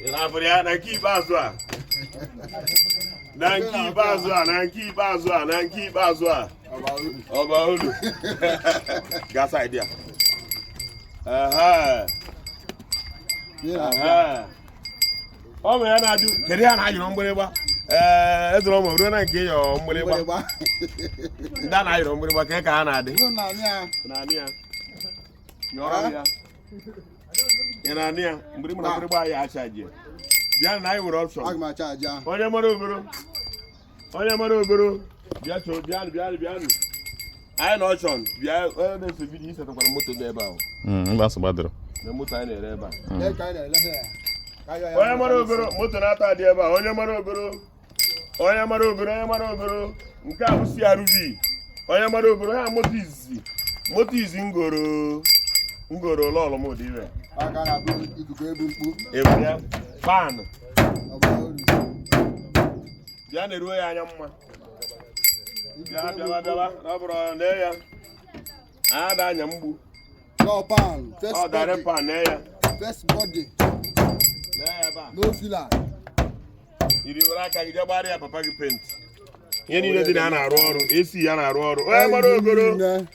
Ị na-abụrụ ya na nke ikpeazụ a, na nke ikpeazụ a, na nke ikpeazụ a, na nke ikpeazụ a. Ọba uru. Ọba ulu gaa side ya. Ehe. Ihe na-afịa. Ehe. Ọ bụ ya na-ajụ kedu ya na-ayọrọ mgbịrịgba. Ee, ezoro m ruo na nke yọ mgbịrịgba. Mgbịrịgba. Ndị a na-ayọrọ mgbịrịgba ka ha na-adị. Unu na-anị ya. Na-anị ya. Yọrọ m ya. Ị na-anị ya mgbịrịgba na mgbịrịgba anyị achaji ya. Bịa na anyị nwere option. Aga m acha aja. Onye mara ogoro, onye mara ogoro, bịa chọọ, bịanụ, bịanụ, bịanụ. Anyị na option. Bịa, onye na-eso video, isetakwara moto dị ebe ahụ. Mba, nsogbu adịrọ. Na moto anyị na-ere ebe a. Lee ka anyị na-ele ha ya. Ka ayọ ya Onye mara ogoro, moto na-ata dị ebe a. Onye mara ogoro, onye mara ogoro, onye mara ogoro, nke a bụ CRV. Onye mara ogoro ya, moto izizi, moto izi ngoro ngoro lọlụ m dị ire. Aka na-abụ ikuku ebu mkpu. Ebu ya pan. Ọba uru. Bịa na-eruo ya anya mma. Bịa, bịaba, bịaba na ọ bụrụ lee ya ada anya mgbu. No pan. Ọ First dara body. pan, nee ya. First body. Nee ya ebe a. No filler. Iri were aka gị jee gbara ya papa gị penti. Ihe niile dị na ya na-arụ ọrụ, AC ya na-arụ ọrụ. Onye mara ogoro. Nne.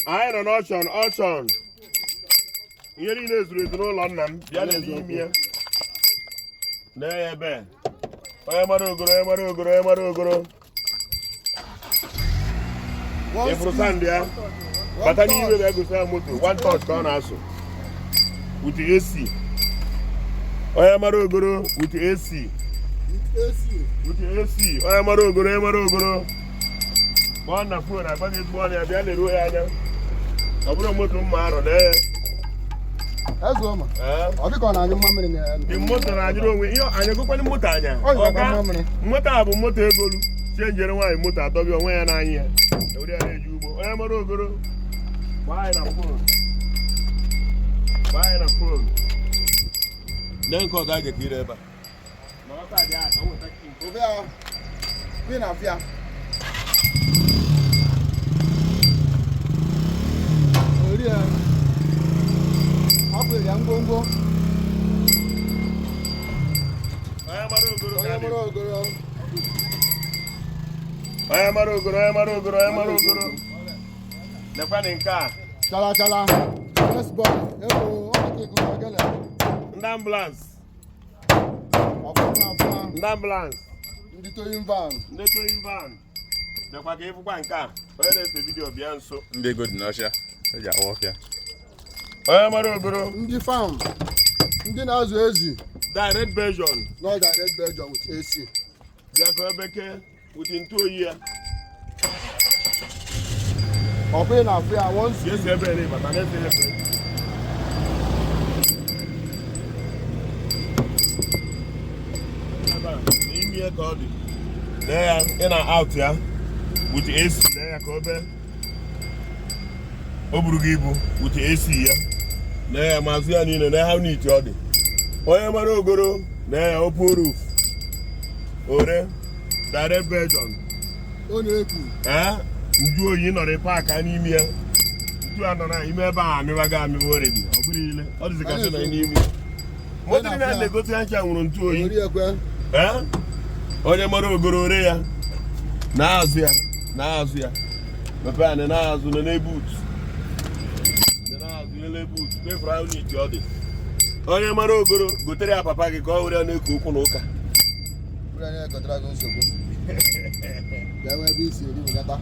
Anyị nọ n'auction, auction. Ihe niile zuru ezu n'ụlọ nna m. Bịa lele ime ya. Nee ya ebe. Onye mara ogoro, onye mara ogoro, onye mara ogoro. One Ị fụrụ speed. sand ya. One Bata n'ime touch. bịa gosi ya moto. One touch ka ọ na-asụ. With AC. Onye mara ogoro with AC. With AC. With AC. Onye mara ogoro, onye mara ogoro. Kpọọ na phone, agba gị ezigbo ọnụ ya, bịa leruo ya anya. Ọ bụrụ moto mma arọ, nee ya. Eze ụma. Ee. Ọ dịka ọ na-anyụ mmamịrị na ya. Dị moto na-anyụrụ onwe ihe anyị egokwanụ moto anya. Ọ nyụrụ Ọga, mmamịrị. moto a bụ moto egolu chenjere nwaanyị moto adọbịa onwe ya n'anya ya ewere ya na-eji ugbo. Onye mara ogoro, gbaa anyị na phone, gbaa anyị na phone. Lee nke ọzọ a ga ire ebe a. Na ọ ka dị aka, o nweta key. Ofe ya. Bi na afịa. Ori ya. Hapụ ya ngwongwo. Onye mara ogoro Onye ka mara dị. ogoro. Onye mara ogoro, onye mara ogoro, onye mara ogoro, lekwanị nke a. Chala chala. First body. Ebo ọ dị ka ikuku ogele. Ndị ambulance. Ọfụma ọfụma. Ndị ambulance. Ndị towing van. Ndị towing van, lekwa ka ịfụkwa nke a. Onye na-ese video, bịa nso. Ndị ego dị n'ọchịa eji awa ọfịa. Onye mara ogoro. Ndị farm. Ndị na-azụ ezi. Direct version. No direct Belgium with AC. Bịa ka bekee with ntụ oyi ya. Ọkwa ị na-afụ ya one Ka esi ebe ere bata na-ese ebe. Ebe a, n'ime ya ka ọ dị. Lee ya in and out ya with AC. Lee ya ka obe o buru gị ibu with AC ya. Lee ya ma azụ ya niile, lee how neat ọ dị. Onye mara ogoro, lee ya open roof. Ore direct version. Ọ na-ekwu. Ee, nju oyi nọrọ paakị a n'ime ya. Ntu a nọ na ime ebe a amịwago amịwa already. Ọ bụrụ ile ọ dịzị ka sị na n'ime moto niile a na-egosi ya ncha nwụrụ ntu oyi. Ori ekwe. Ee, onye mara ogoro, ore ya na-azụ ya, na-azụ ya, mepee ya na-azụ na n'ebu but na-azụ ele but mefuru ahụ n'iti ọ dị. Onye mara ogoro, gotere ya papa gị ka ọ were ya na-eku okwu na ụka. Bụrụ anyị ekọtara gị nsogbu. Bịa nwee ebe isi eri wenata.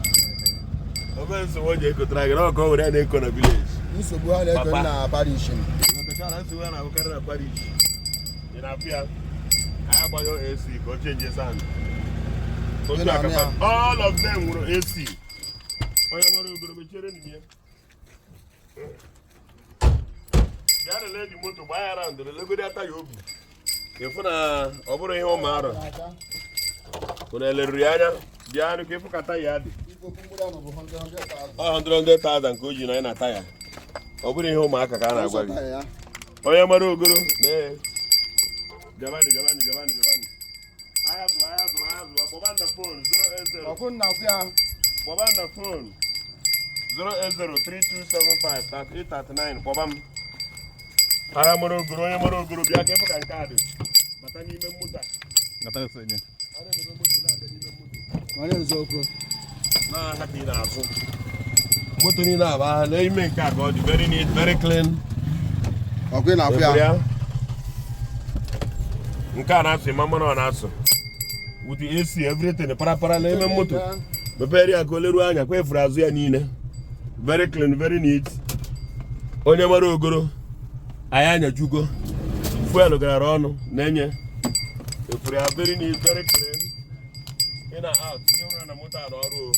Obe nsogbu o ji ekotere gị na ọ ka ọ were ya na-eko na village. Nsogbu ha na-eko Papa. na parish. Ị na-ahụkarị na parish. Ị na-afụ ya, anyị agbanyụ AC ka o change sound. Otu Ị na-anụ aka ya? All of them nwụrụ AC. Onye nwere ogoro, mechiere nụ ya. Bịa lelee dị moto, gbaa ya round, lelegodi ata ya obi. Ịfụ na ọ bụrụ ihe ụmụ arọ. Unu eleruru ya anya? Bịa nụ ka ịfụ ka taya dị. Ọ 100,000 ka o ji na ya na taya. Ọ bụrụ ihe ụmụaka ka a na-agwa gị. Onye mara ogoro, nee. Bịabanụ, bịabanụ, bịabanụ, bịabanụ. Ahịa zụrụ, ahịa zụrụ, ahịa zụrụ. Kpọba na phone 080. Ọkụ nna afụ ya. Kpọba na phone 08032753839. Kpọba m. Agha mara ogoro, onye mara ogoro bịa ka ịfụ ka nke a dị. Bata n'ime moto a. Onye eziokwu. N'ahịa ka ị na-azụ moto niile a bụ ahịa n'ime nke a ka ọ dị very neat, very clean. Ọkwa ị na-afụ ya. Nke a na-asụ ịma mmanụ, ọ na-asụ with the AC, everything parapara n'ime moto. Mepere ya ka o leruo anya kwa efuru azụ ya niile, very clean, very neat. Onye mara ogoro, anyị anyajugo fuel gara ọnụ na-enye efuru ya, very neat, very clean, in and out. Ihe nwere na moto a na ọrụ o,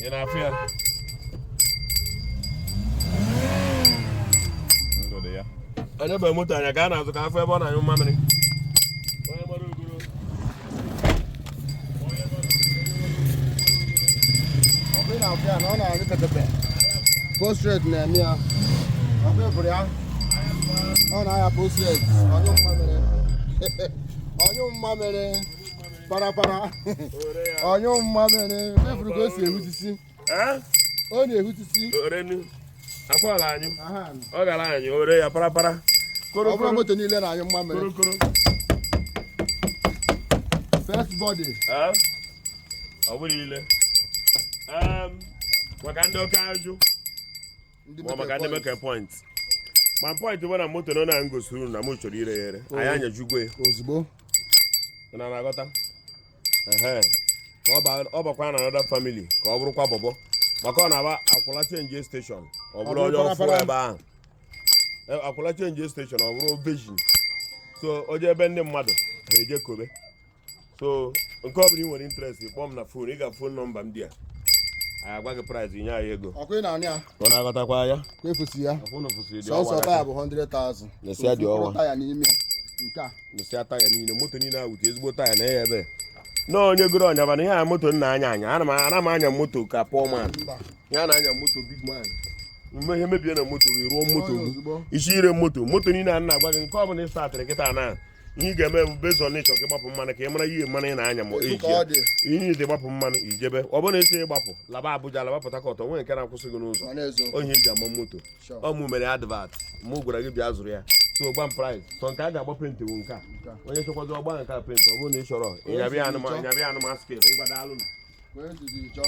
ị na-afụ ya. Ndụ dị ya. Onye bụ moto anya ka a na-azụ ka afọ ebe ọ na-anyụ mmamịrị. Onye mara ogoro. Ọkwa ị na-afụ ya na ọ na-anyụ pepepe. Post rate na-eme ya. Ọkwa ị fụrụ ya. Ọ na-aya post rate. Ọnyụ mmamịrị. Ọnyụ mmamịrị. Parapara. Ore ya. Ọnyụ mmamịrị. Efuru ka o si ehutisi. Eh? Ọ na-ehutisi. Orenu akwala anyụ. Aha. Ọ gara anyị ore ya parapara. Ọ bụrụ Korokoro. moto niile na-anyụ mmamịrị. Korokoro. First body. Eh? Ọ bụrụ ile maka ndị oke ajụ. Ndị Ma maka ndị meke point, ma point bụ na moto nọ na ngosiri unu na m chọrọ ire ya ere, anyị anyajugo ya. Ozugbo. Na na-aghọta. Ehe. Ka ọ bakwa na another family, ka ọ bụrụkwa bọbọ, maka ọ na-aba akwụla change station, ọ bụrụ Ọ onye bụrụ ọfụ parapara. ebe ahụ. Akwụla change station, ọ bụrụ virgin, so o jee ebe ndị mmadụ ha eje kobe. So nke ọ bụla ị nwere interest, kpọọ m na phone. Ị ga phone number m dị a, anyị agwa gị price, nye anyị ego. Ọkwa ị na-anụ ya. Ọ na-aghọtakwa ya. Ka efusi ya. Sọsọ taya bụ 100,000. N'esi ya dị ọwa. Ofu mkpụrụ taya n'ime ya. Nke a. Nsị taya niile, moto niile ahụ wute ezigbo taya na ya ebe na onye goro ọnya mana ihe a moto nna anya anya ana m anya moto ka poor man. Mba. Ya na-anya moto big man. Mgbe ihe mebie na moto gị, rụọ moto Rụọ ya gị. ozugbo. Isi ire moto, moto niile a na-agwa gị, nke ọ bụla ị startịrị kịta na ihe ị ga-eme bụ based on nature ka ịgbapụ mmanụ, ka ị mara ihe mmanụ ị na-anya ma Etu eji ka ya. ọ dị. Ihe iji gbapụ mmanụ ijebe, ọ bụrụ na esi ịgbapụ laba Abuja, laba Port Harcourt, onwe nke na-akwụsị gị n'ụzọ. Ọ na-ezo. Onye eji ama moto. Sure. Ọ mụ mere advert, mụ gwara gị bịa zụrụ ya. So gwa m price. So nke a ga-agba paint bụ nke a. Nke a. Onye chọkwazi ọgba nke a paint, ọ bụrụ na ị chọrọ ịnyabịa anụma, ịnyabịa anụma scale. Ngwa, daalụ. Wee zụrụ ịchọ.